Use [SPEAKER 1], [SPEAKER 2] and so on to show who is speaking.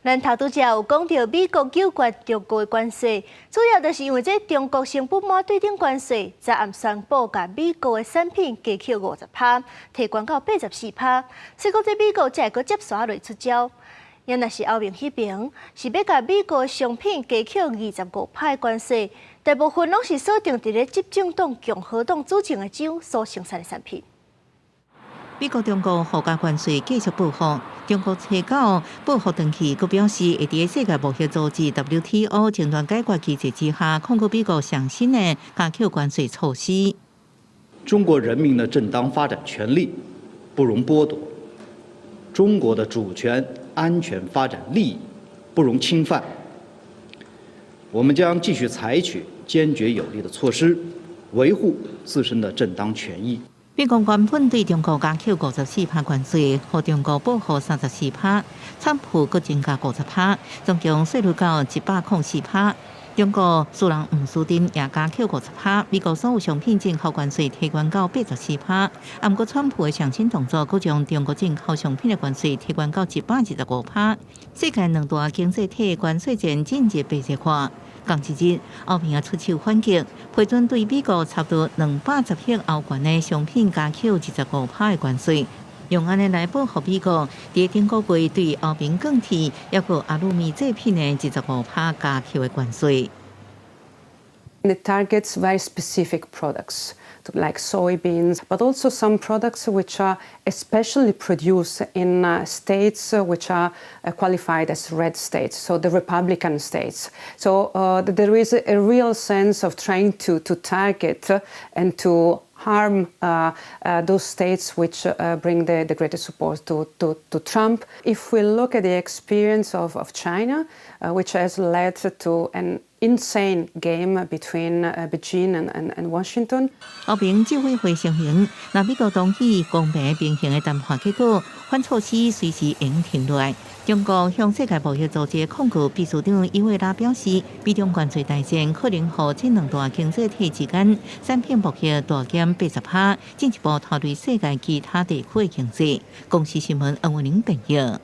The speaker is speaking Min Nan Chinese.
[SPEAKER 1] 咱頭拄才有講著美國糾決中國的關稅，主要就是因為這中國先不滿對等關稅，昨暗宣布共美國的產品加扣50趴，提懸到84趴，所以講這美國才會閣接紲落出招。也若是歐盟彼爿，是欲共美國商品加扣25趴的關稅，大部分攏是鎖定佇咧執政黨共和黨主政的州所生產的產品。
[SPEAKER 2] 美國中國互加關稅繼續報復，中國初九報復轉去，閣表示會佇世界貿易組織 WTO 爭端解決機制之下，控告美國上新的加扣關稅措施。
[SPEAKER 3] 中國人民的正當發展權利不容剝奪，中國的主權、安全、發展利益不容侵犯。我們將繼續採取堅決有力的措施，維護自身的正當權益。
[SPEAKER 2] 美國原本對中國加扣54趴關稅，予中國報復34趴，川普閣增加50趴，總共稅率到104趴。中國私人毋輸陣也加扣50趴，美國所有商品進口關稅提懸到84趴。啊，毋過川普的上新動作，閣將中國進口商品的關稅提懸到125趴。世界兩大經濟體關稅戰進入白熱化。仝一日，歐盟也出手反擊，批准對美國差不多210億歐元的商品加扣25趴的關稅，用按呢來報復美國佇頂個月對歐盟鋼鐵抑閣阿魯米製品的二十五趴加扣的關稅。
[SPEAKER 4] It targets very specific products like soybeans, but also some products which are especially produced in states which are qualified as red states, so the Republican states. So there is a real sense of trying to target and to harm those states which bring the greatest support to Trump. If we look at the experience of China, which has led to an insane game between Beijing and Washington.
[SPEAKER 2] 歐盟執委會聲明，若美國同意公平平衡的談判結果，反措施隨時會停落來。中國向世界貿易組織控告秘書長伊維拉表示，美中關稅大戰可能予這兩大經濟體之間產品貿易大減80趴，進一步拖累世界其他地區的經濟。公視新聞恩文玲編譯。